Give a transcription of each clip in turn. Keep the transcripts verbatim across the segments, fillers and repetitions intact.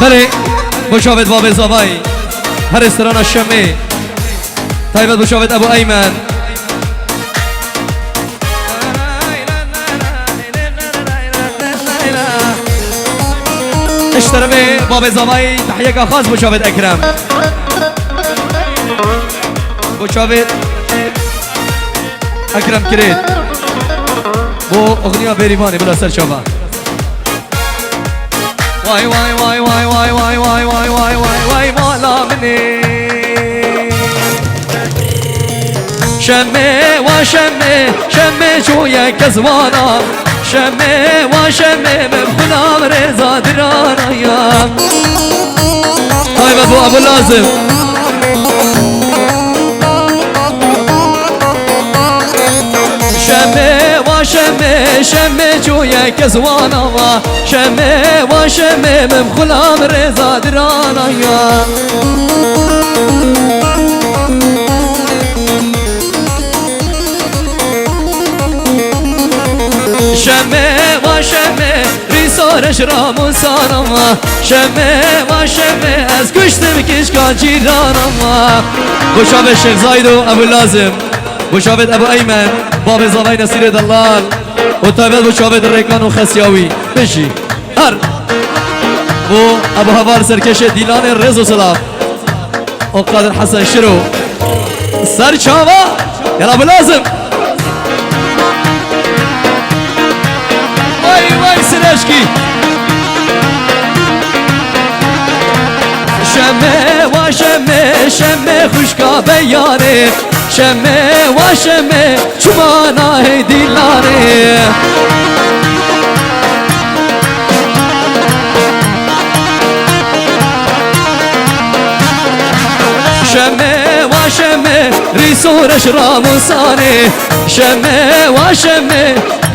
Belê, bo çavêt babê zavayî. Herê strana Şemê. Taybet bo çavêt Ebû Eymen. Ji terefê babê zavayî tehiyeka xas bo çavêt Ekrem. Bo çavêt Ekrem Kirêt. Bo oxniya Bêrîvanê bila ser çava. Vay, vay, vay, vay, mala min ê. Şemê, wa Şemê, Şemê çoye kezwana. Şemê, wa Şemê, min xulam rêza dirana ya. Taybet bo Ebû Lazim. Şemê, wa Şemê, Şemê çoye kezwana wa. Şemê, wa Şemê, min xulam rêza dirana ya. Şemê, wa Şemê, rîsore ji ramusana ma. Şemê, wa Şemê, ez kuştim kişka cîrana ma. Bo çavêt Şêx Zaydo Ebû Lazim. Bo çavêt Ebû Eymen, babê zavayî Nesîrê Delal. Û taybet bo çavêt Rêkan û Xesya wî. Bijî. Her. Bo Ebû Heval serkeşê Dîlanê rêz û silav. O Kadir Hesen Şiro. Ser çava. Yala bilazim. Vay vay sireşkî. Şemê, wa Şemê, Şemê xuşka beyanê. Şemê, wa Şemê, çima nahê dîlanê. Şemê, wa Şemê, rîsore ji ramusanê. Şemê, wa Şemê,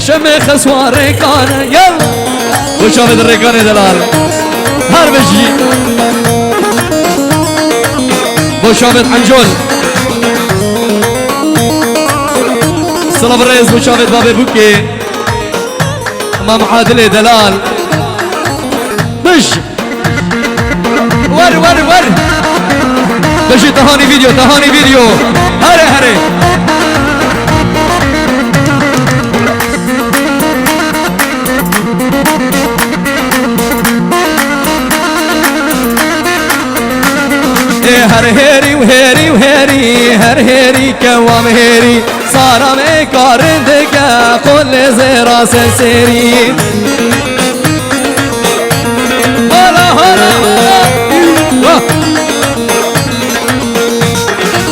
Şemê xeswa Rêkan e. Yel! Bo çavêt Rêkanê Delal. Her bijî. Bo çavêt Encol. Silav rêz bo çavêt babê Bûkê. Mam Adilê Delal. Bij. Wer, wer, wer. Bijî tahanî video, tahanî video. Here, here. Ê her hêrî û hêrî û hêrî, her hêrî kewam hêrî. Saram ê karin dike, qol lê zêra sensêrî. Hala, hala, hala.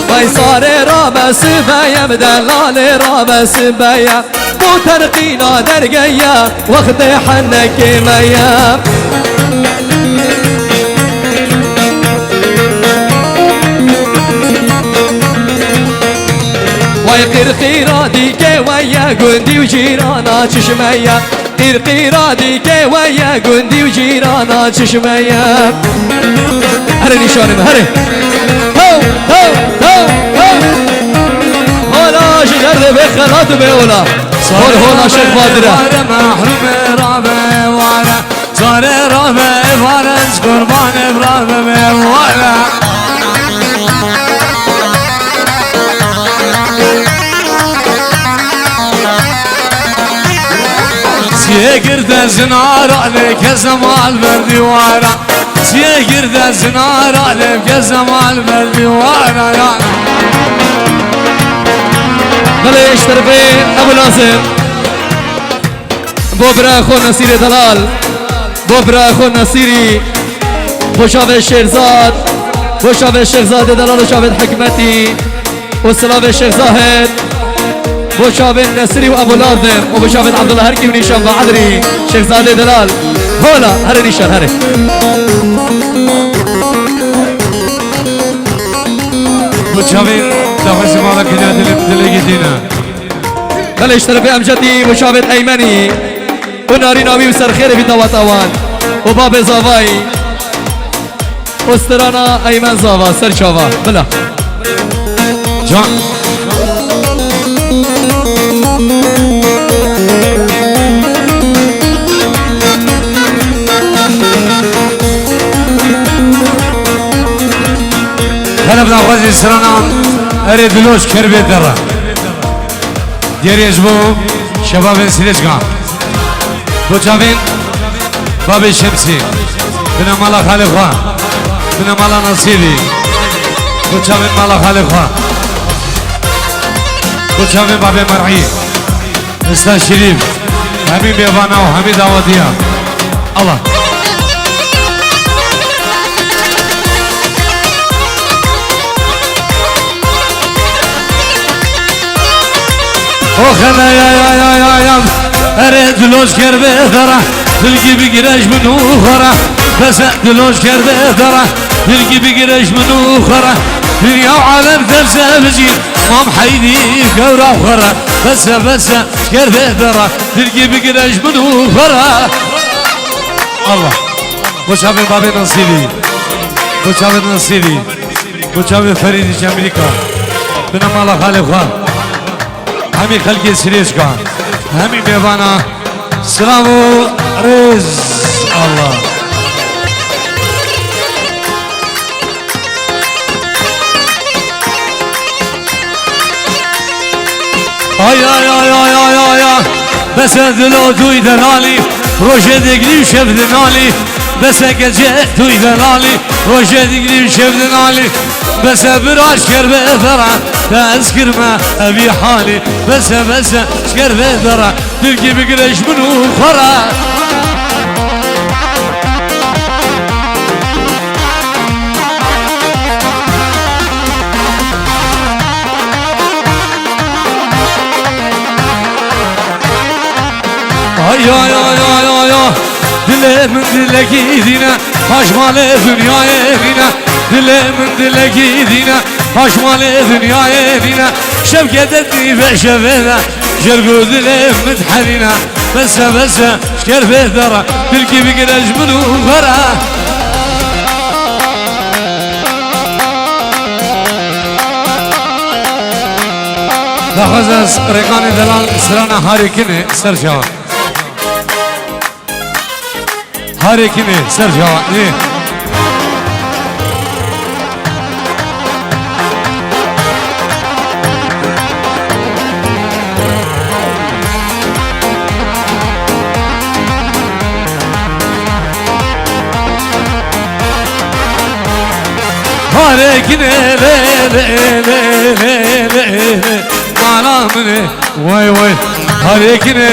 Vay sarê rabe sibeye, bi delalê rabe sibeye. Bo terqîna dergeye, wextê henekê me ye. Way qîrqîra dîkê we ye, gundî û cîrana çişme ye. Qîrqîra dîkê we ye, gundî û cîrana çişme ye. Here nîşanê me, here. Ho, ho, ho, ho. Hala ji derdê bê xelat û bê ola. Hol hola Şêx Badir e. Ware mehrûmê rabe ware. Zarê rabe êvare, ez qurbanê rabe êvare. Çiyê girde zinara lê ke zemal berdî wara. Çiyê girde zinara lê ke zemal berdî wara ya. Belê, ji terefê Ebû Lazim. Bo bira xwe Nesîrê Delal, bo bira xwe Nesîrî, bo çavê Şêrzad, bo çavê Şêxzadê Delal û çavê Hikmetî, û silavê Şêx Zahid, bo çavê Nesîrî û Ebû Lazim, û bo çavê Abdullah Herkî û nîşan ve Edrî, Şêxzadê Delal. Hola, here nîşan, here. Bo çavê daxwazî mala kenya dilê, dilê gidîne. Belê ji terefê Emcetî bo çavêt Eymenî û narîna wî û serxêrê bî daweta wan û babê zavayî û strana Eymen Zava ser çava. Bila. Can. Erê Diloş Kerbê Dera. Diyarê ji bo şebabên Sirêçka. Bo çavên babê Şemsî. Bine mala xalê xwe. Bine mala Nasîrî. Bo çavên mala xalê xwe. Bo çavên babê Mer'î. Usta Şerîf, hemî mêvana û hemî dawetiya. Allah. Oxele ya ya ya ya ya. Erê Diloş Kerbê Dera, dilkî bigire ji min û xwe re. Bes e Diloş Kerbê Dera, dilkî bigire ji min û xwe re. Dinya û alem tevse bijî. Mam Heydî gewra xwe re, bes e, bes e, Kerbê Dera, dilkî bigire ji min û xwe re. Allah. Bo çavên babê Nasîrî. Bo çavên Nasîrî. Bo çavê Ferîdî ji Amerîka. Bine mala xalê xwe. Hemî xelkê Sirêçka. Hemî mêvana. Silav û rêz. Allah. Ay, ay, ay. Bes e dilo tu yî delalî, rojê digrî û şev dinalî. Bes e gece tu yî delalî, rojê digrî û şev dinalî. Bes e bira ji Kerbê Dera, te ez kirime evî halî. Bes e, bes e ji Kerbê Dera, dilkî bigire ji min û xwe re. Ay, ay, ay, ay, ay, ay. Dilê min dilekî dîne, paşmalê dinyayê dîne. Dilê min dilekî dîne, paşmalê dinyayê dîne. Şevkete dî ve şevê de, jergo dilê min diherîne. Bes e, bes e, ji Kerbê Dera, dilkî bigire ji min û xwe re. Daxwaz ez rêkanê delal strana Harê Kinê ser çawa. Harê Kinê ser çawa. Ê. Harê Kinê lê lê lê lê lê lê lê. Mala min ê. Way way. Harê Kinê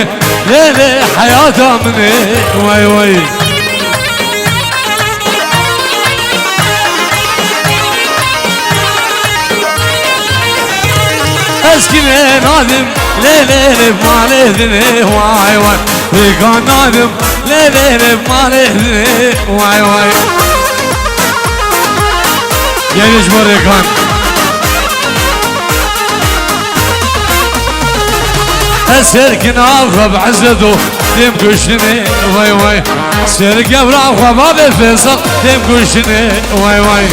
lê lê heyata min ê. Way way. Ez kinê nadim lê lê lê malê dinê. Way way. Rêkan nadim lê lê lê malê dinê. Way way. Gelin ji bo rêkan. Ez serkina xwe bi Ezzeto têm kuştinê, way way. Serkevra xwe babê Fêsal têm kuştinê, way way.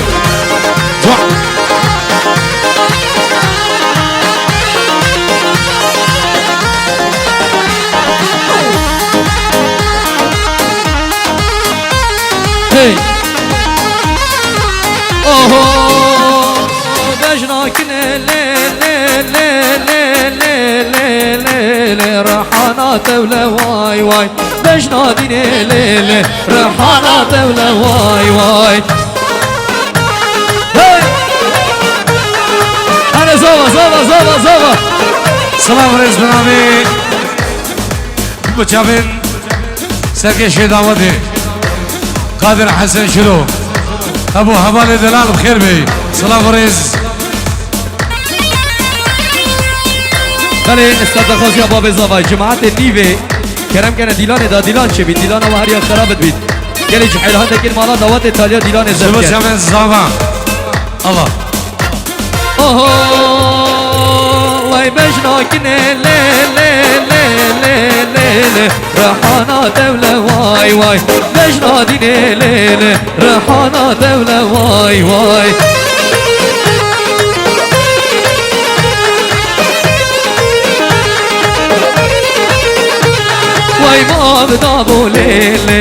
Hey. Oho. Bejna kinê lê lê lê lê lê lê lê lê lê lê lê. Rehana tewle way way. Bejna dînê lê lê. Rehana tewle way way. Hey! Hadi zava zava zava zava. Silav rêz binavê. Bi çavên serkêşê dawetê Kadir Hesen Şiro. Ebu hevalê delal bi xêr bê. Silav û rêz. Belê, ez te daxwaziya babê zavay, cemaetê nîvê kerem kene dîlanê da dîlan çêbî, dîlana we heriya xera bidbît. Gelê cihêl handekên mala dawetê taliya dîlanê zevke. Ji bo çavên zava. Allah. Oho, way bejna kinê lê lê lê lê lê lê lê. Rehana tewle way way. Bejna dînê lê lê. Rehana tewle way way. Way ma bi da bo lê lê.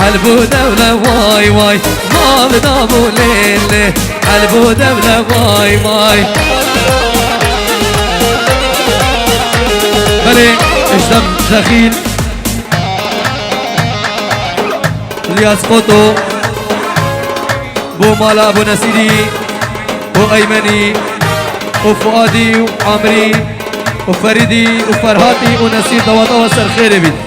Elbû dewle way way, ma bi da bû lê lê. Elbû dewle way way. Dexîl, Lyas Qoto, bo mala Ebû Nesîrî û Eymenî û Fuadî û Amirî û Ferîdî û Ferhatî û Nesîr, daweta we ser xêrê bît.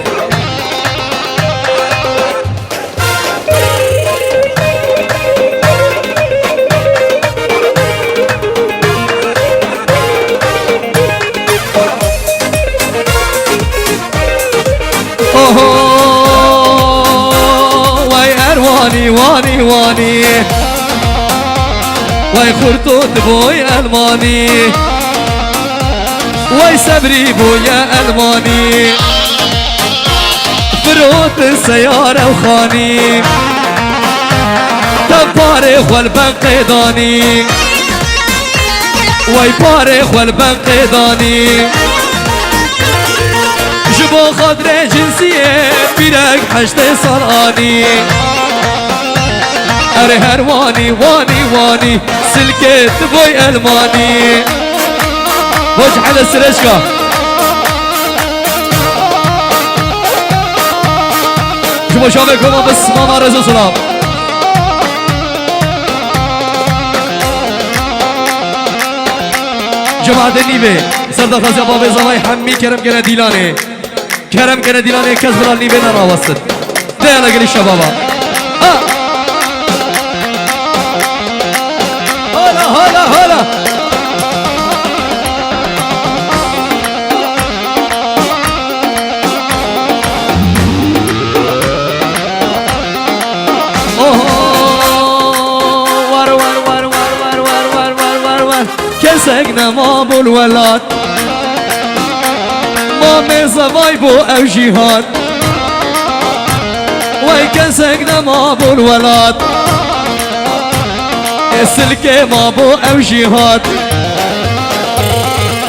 Oho, wey Erwanî, wanî, wanî. Wey xurto tu boy Elmanî. Wey sebrî boye Elmanî. Firotin seyare û xanî. Te parê xwe li ben qêdanî. Wey parê xwe li ben qêdanî. Ji bo xatirê cinsiyê pîrek heştê sal anî. Erê her wanî, wanî, wanî, silkê tu boy Elmanî. Hoc hele sireşka. Ji bo şavê koma bi simama rêz û silav. Cemaetê Nîvê, ser daxwaziya bavê zavayê hemî kerem kene dîlanê. Kerem kene dîlanê kes bila Nîvê nerawestin. Deyana gelî şebaba. Ha! Hala, hala, hala. Oho, war, war, war. Kesek nema bû li welat. Ma mêze vay bû ew jî hat. Wey kesek nema bû li welat. Ê silkê ma bû ew jî hat.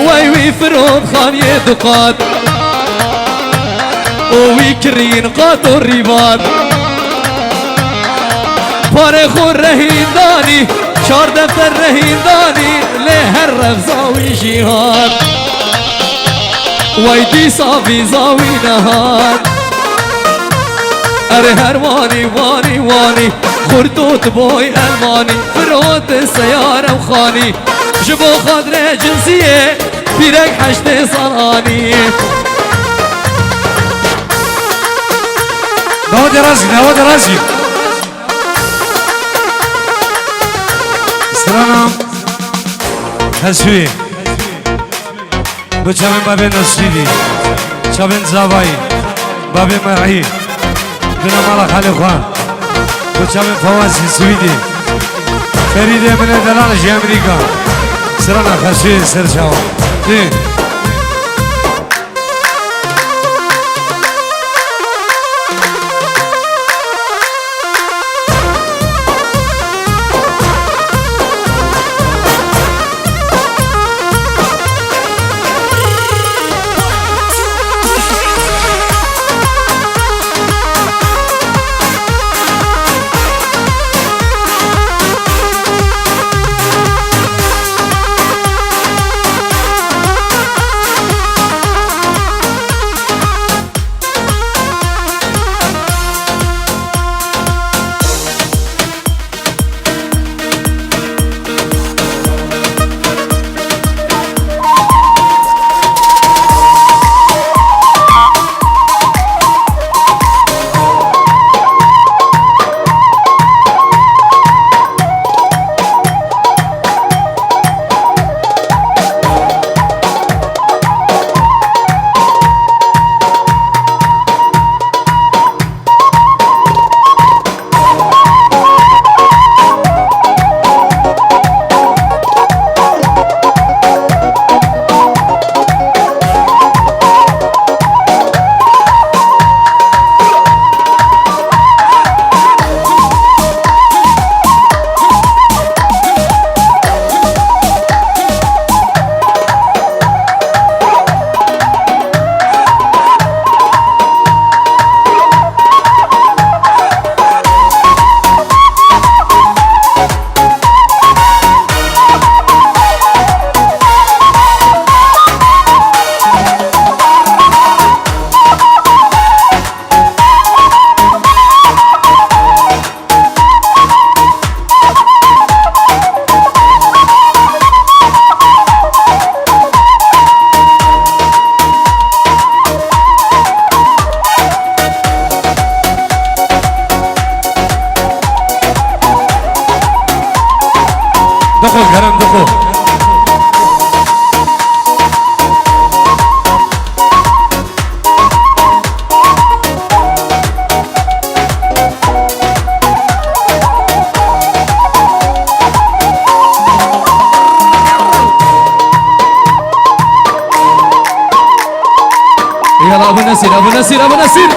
Wey wî firot xaniyê du qat. Û wî kirîn qat û rîvat. Parê xwe rehîn danî, çar defter rehîn danî, lê her revza wî jî hat. Wey dîsa vîza wî nehat. Erê her wanî, wanî, wanî, xurt û tiboy Elmanî, firot seyare û xanî, ji bo xatirê cinsiyê pîrek heştê sal anî. Dawa derazî, dawa derazî. Strana Hesûyê. Bi çavên bavê Nesrîdî. Çavên Zavayî. Bavê Mer'î. Dina mala xalê xwe. Bi çavên Fawazî Swîdî. Ferîdê min e delal ji Amerîka. Strana Hesûyê ser çawa. Dê. Kerem dixo. Yala Abu Nesîr, Abu Nesîr, Abu Nesîr.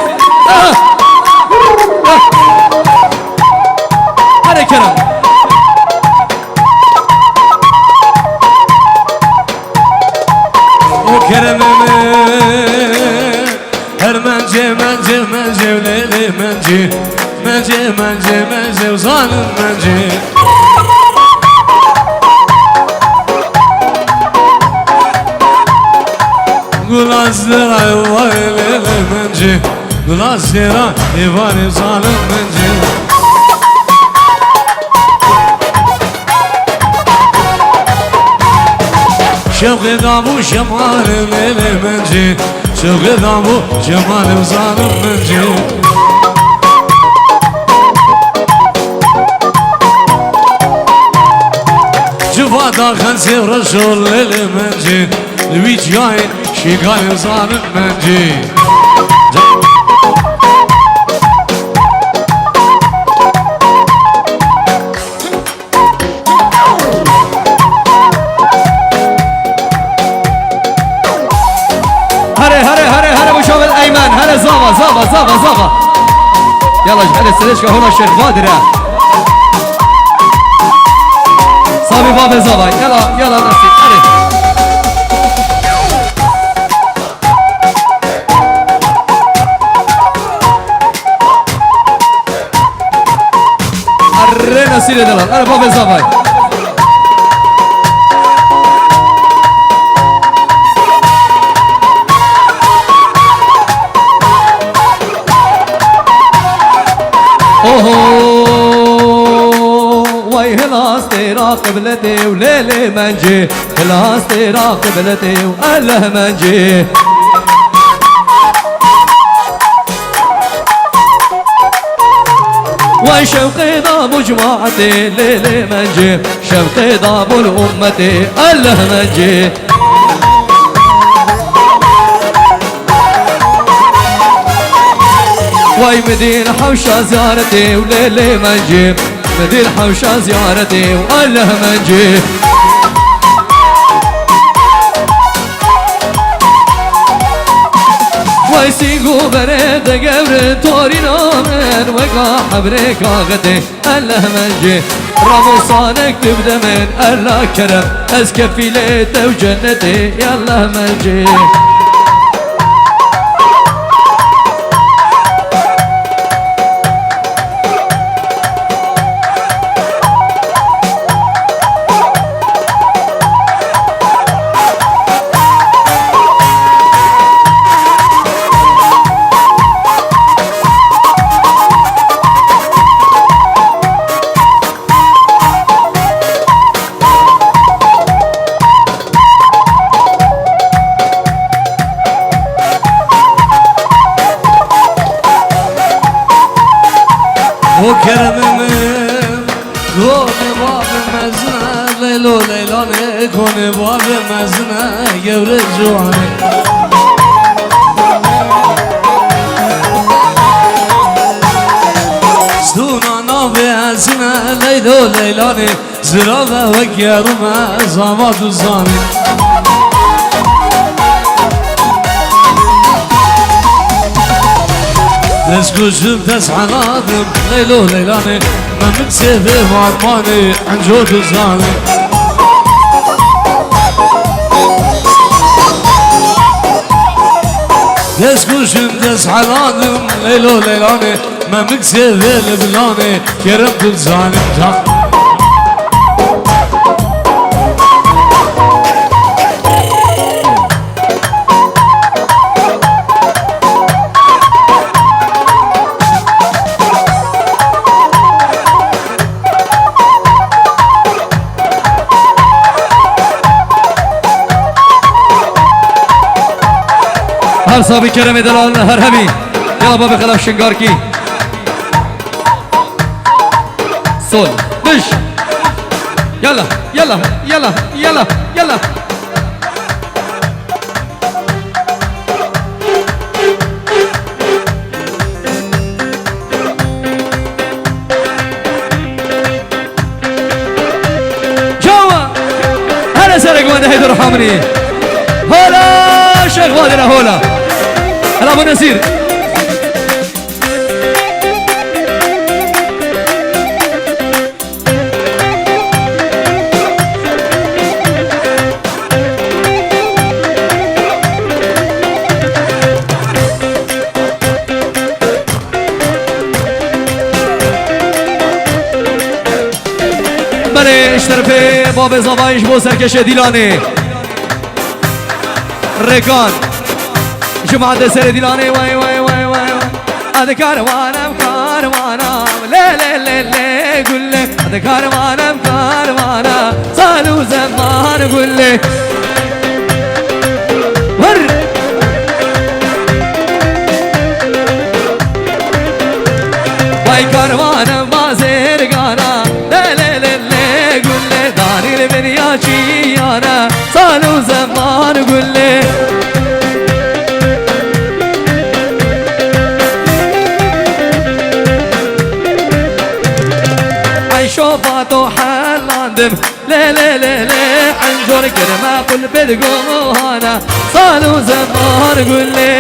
Aha! Hadi Kerem. O Keremê min, her mencê, mencê, mencê, lê, lê, mencê. Mencê, mencê, mencê, zalim mencê. Gula zira vay lê, lê, mencê. Gula zira vay zalim mencê. Şevqê dabû şemalê lê, lê mencê. Şevqê dabû şemalê zalim mencê. Civa daxen sêv reşo lê, lê mencê. Li wî ciyayê şêgalê zalim mencê. Here, here, here, here, bişo bil Eymen. Here, zava, zava, zava, zava. Yala, here, Seleşka hona Şêx Badir e. Sabî bavê zava. Yala, yala, nasî. Here. Erê Nesîrê delal, erê bavê zavay. Oho, way hilas têra qibletê û lê lê mencê. Hilas têra qibletê û eleh mencê. Way şewqê da bû cemaetê lê lê mencê. Şewqê da bû li ummetê eleh mencê. Way midîn hewşa ziyaretê û lê lê mencê. Midîr hewşa ziyaretê û eleh mencê. Way sîngo berê de gewrin torîna min weka hebrê kaxetê eleh mencê. Ramûsanek tu bide min ella kerem ez kefîlê te û cennetê eleh mencê. O keremê min, konê bavê mezin e, Leylo Leylanê, konê bavê mezin e, gewre ciwanê. Stûna navê ezin e, Leylo Leylanê. Zirave wek yerim e, zava tu zanî. Dest kujim dest heladim, Leylo Leylanê. Memik sêvê varmanê, enco tu zanî. Dest kujim dest heladim, Leylo Leylanê. Memik sêvê li bilanê, kerem tu zalim can. Her sabî keremê delal her hebî. Ya bavê Xelef Şingarkî. Sol. Diş. Yalla, yalla, yalla, yalla, yalla. Çawa? Hele serek wende Heyder Hamri. Hola Şêx Badira, hola. Hela bu Nesîr. Belê, ji terefê babê Zavayî ji bo serkeşê Dîlanê. Rêkan. Ji madde serê Dîlanê, way, way, way, way, way. Hadi karvanem, karvanem, lê, lê, lê, lê, gulê. Hadi karvanem, karvanem, sal û zeman gulê. Vur! Vay karvanem, bazêrgana, lê, lê, lê, lê, gulê. Danî li beriya çiyana, sal û zeman gulê. Ay şofa to helandim. Lê, lê, lê, lê, encor kirme qulpê di gohana, sal û zeman gulê.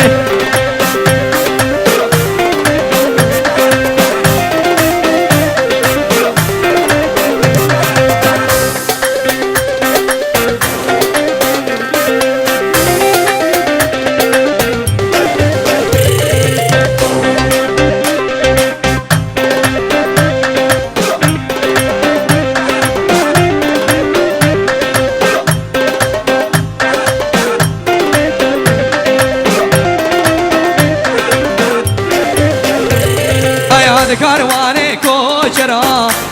Ay hadi karvanê koçera,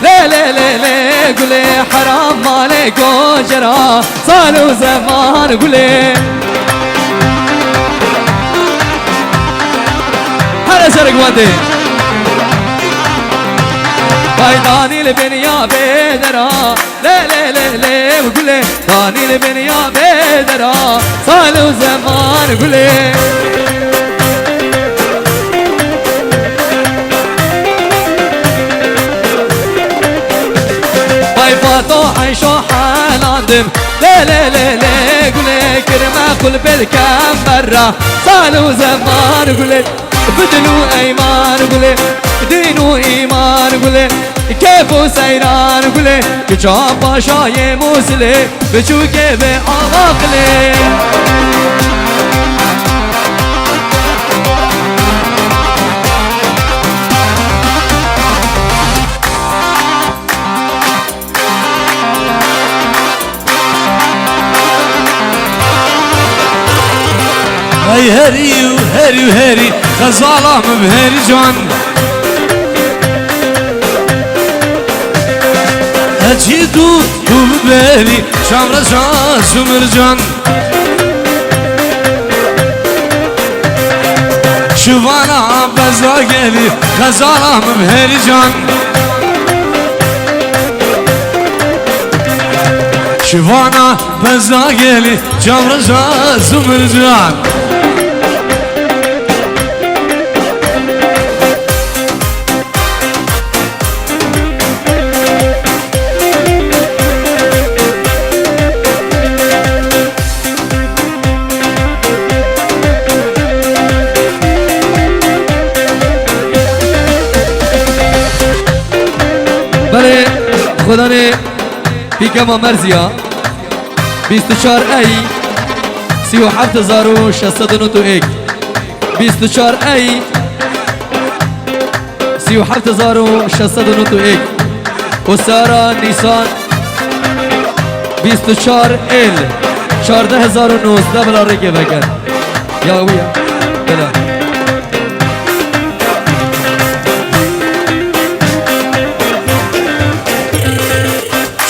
lê, lê, lê, lê, gulê heram malê koçera, sal û zeman gulê. Hele serek wendê. Vay danî li beniya bêdera, lê, lê, lê, lê, gulê. Danî li beniya bêdera, sal û zeman gulê. Vay Fato Ayşo helandim, lê, lê, lê, lê, gulê. Kirme qulpê li kember ra, sal û zeman gulê. Bi dil û eyman gulê, dîn û îman gulê, kêf û seyran gulê, kiça paşayê Mûsilê, biçûkê bê aqilê. Hey herî û herî û herî, xezala min bi herî can. Ecî dû dû bi berî, çamreja Zumir can. Şivana bezra gelî, xezala min bi herî can. Şivana bezra gelî, çamreja Zumir can. Belê, xwedanê pîkema merziya. Bîst û çar ey, sî û heft hezar û şeş sed û nod û yek. Bîst û çar ey, sî û heft hezar û şeş sed û nod û yek. Û sara Nîsan, bîst û çar êl, çardeh hezar û nozdeh bila rêkê veke. Ya wî ya. Bila.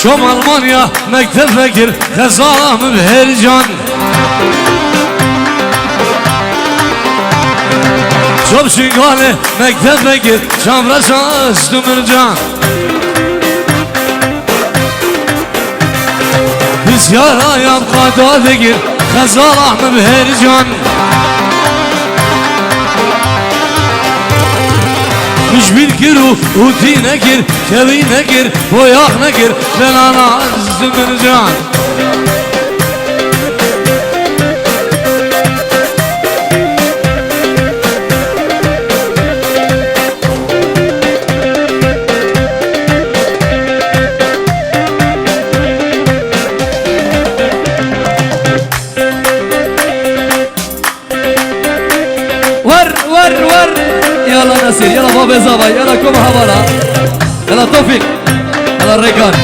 Çom Almanya mekteb vekir, xezala min bi herî can. Çom Şingalê mekteb vekir, çamreja Zumir can. Isyara yan qada digir, xezala min bi her can. Pişbîn kir û hûtî nekir, kevî nekir, boyax nekir, lenana zimircan. Wer, wer, wer. Yala Nesîr, yala Babê Zavay, yala Koma Hevara, yala Tofîq, yala Rêkan.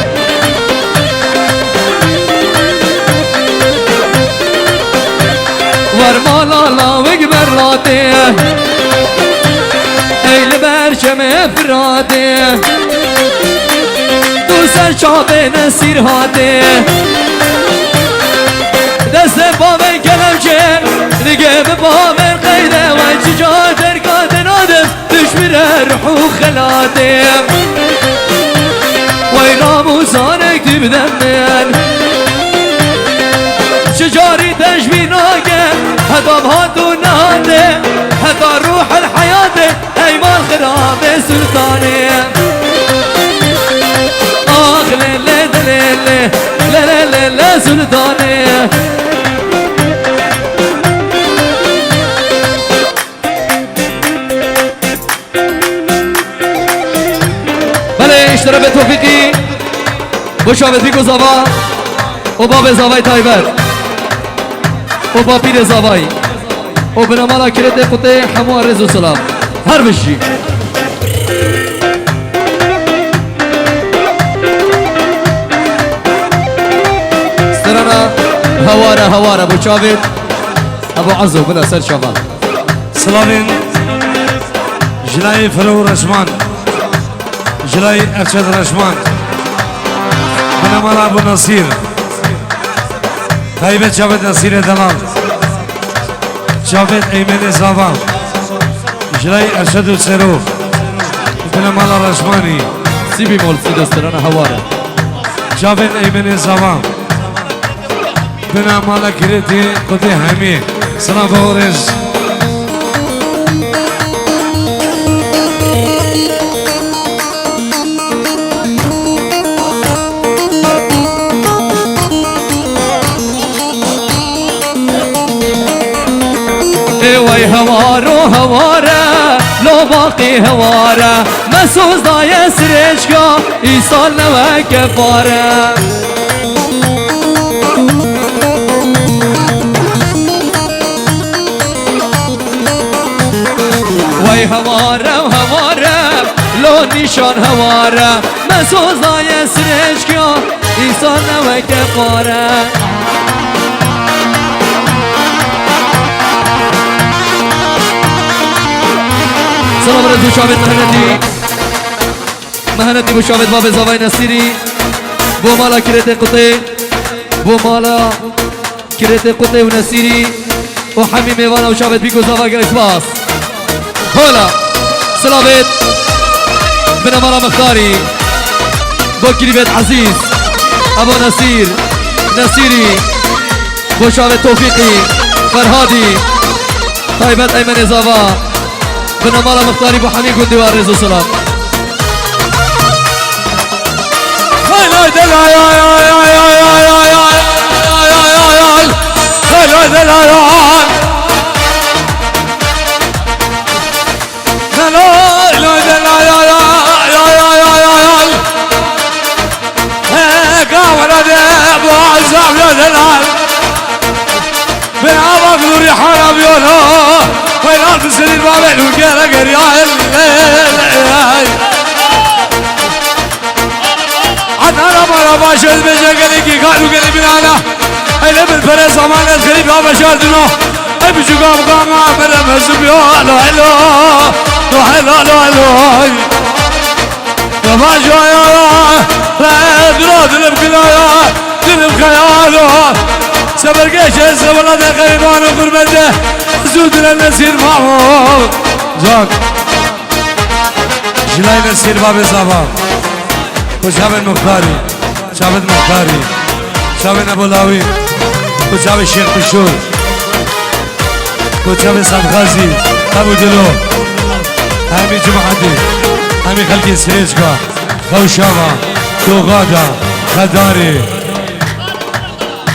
Wer mala lawik berlatê, ey li ber çemê Firatê. Du ser çavê Nesîr hatê. Destê bavê kelemçê, nigê bi bavê qeyde, wey çi ca derga de nadim, dişmire ruh û xelatê. Wey namûsanek dî bide min. Çi carî te ji bîr nake, heta bi hat û nehate, heta ruhel heyatê. Ey mal xirabê Sultanê. Ax lê lê de lê lê, lê lê lê lê Sultanê. Belê, ji terefê Tofîqî, bo çavê Bîgo Zava û bavê Zavay taybet û bapîrê Zavay. û binemala Kirêtê Qutê hemû rêz û silav. Her bijî. Strana heware heware bo çavê Ebu Ezo bila ser çavan. Silavên ji layê Fero Reşman, ji layê Erçet Reşman, binemala Ebu Nasîr, taybet çavê Nasîrê Delal. Çavên Eymenê Zava, ji layê Erşed û Sero, binemala Reşmanî. Sîbî mol sî dosterana heware. Çavên Eymenê Zava, binemala Kirêtê Qutê hemî. Silav û rêz. Ê wey hewaro heware, lo baqî heware, me soz daye sirêçka, îsal ne weke pare. Wey heware heware, lo nîşan heware, me soz daye sirêçka, îsal ne weke pare. Selam rêz û çavên mehnetî. Mehnetî bo çavê Bavê Zavay Nesîrî, bo mala Kirêtê Qutê, bo mala Kirêtê Qutê û Nesîrî û hemî mêvana û çavê Bîgo Zava gelek spas. Hola, silavêt, binemala Mixtarî, bo Kirîvêt Ezîz, Ebo Nesîr, Nesîrî, bo çavê Tofîqî, Ferhadî, taybet Eymenê Zava, binemala Mixtarî bo hemî gundî wa rêz û silav. Hay lay de lay ay ay ay ay ay ay ay ay ay ay ay ay. Hay lay de lay ay. Lay lay lay de lay ay ay ay ay ay ay ay. He, gavra de bu azam lay de lay. Bê ava nûrî hara biyona. Xeyran bi serî babê nû gere geriya el. Adana mara baş ez bêje gelekî kar û gelê binana. Eyle bil pere zaman ez xerîb ya beşardino. Ey biçûka bikama bere mezû biyo. Alo, alo. Do, alo, alo, alo. Yavaş ya ya ya, re dura dilim kila ya, dilim kaya ya. Sebergeç ez wela de gariban û gurbet de, zû dilim nesîr mamo. Can. Ji layê Nesîr Babê Zava. Ku çavên Muxtarî, çavên Muxtarî, Çavê Nebo Lawî, û çavê Şêx Pişûr, û çavê Sedxazî, Ebû Dilo, hemî cimaetê, hemî xelkê Sirêçka, Xewşava, Doxada, Xedarê,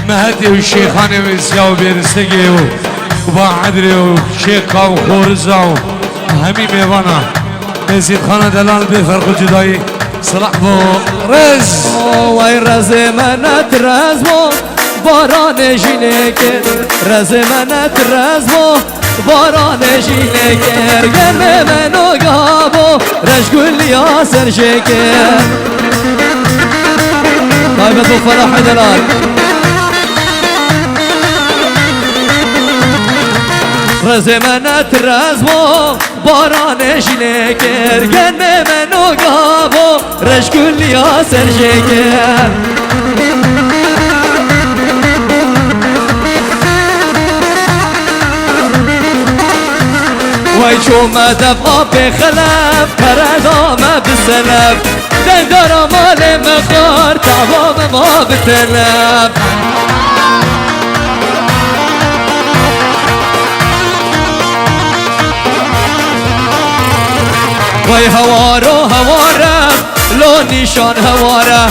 Mehetê û Şêxanê wê Ziya û Bêristegê û, û Baedrê û Şêka û Xoriza û hemî mêvana. Mezîdxana delal bê ferq û cudayî. Silah bo rez. Way rezê me ne tirez bo, baranê jî lê kir. Rezê me ne tirez bo, baranê jî lê kir. Germê me noga bo, reşguliya ser jê kir. Taybet bo Ferahê delal. Rezê me ne tirez bo, baranê jî lê kir, genê me noga bo, reşguliya ser jê kir. Wey çûme dev apê xelef, pere da me bi selef. Dengdara malê me xwar, tava me ma bi telef. Vay hewaro heware, lo nîşan heware.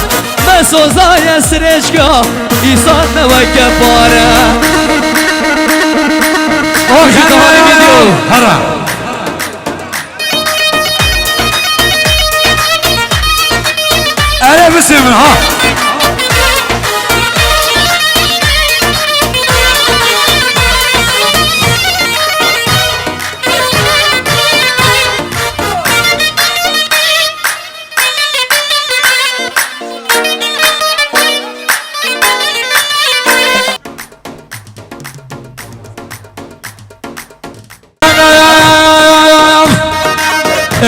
Me sozaye sirêçka, îsan me weke pare. Of, ji tawanê video. Hera. Erê bisê min ha.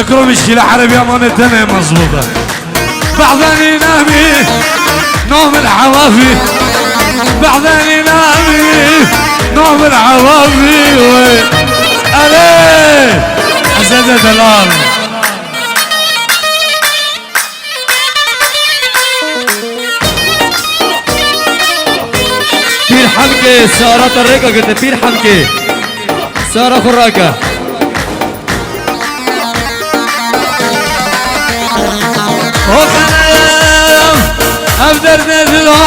Ekro mişkile Erebiya mane tene mezbuta. Bazen inami nom el hawafi. Bazen inami nom el hawafi. Ale. Azade delal. Pîr Hemkê, Sara te rêka girte, Pîr Hemkê. Sara xwe rake. Oxenem, ev derdê dila,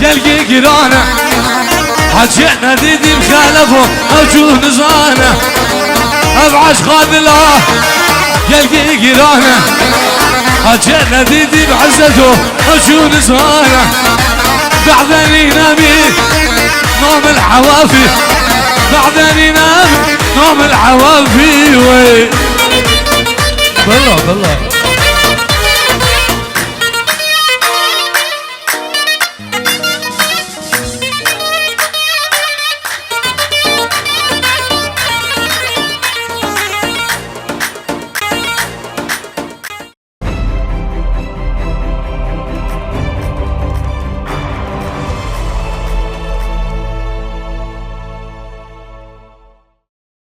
gelgî girane. Hacê nedîdî bi xelefo, ev çû nizane. Ev eşqa dila, gelgî girane. Hacê nedîdî bi izzeto, ev çû nizane. Bazen inami, nom el hawafi. Bazen inami, nom el hawafi, wey. Bela, bela.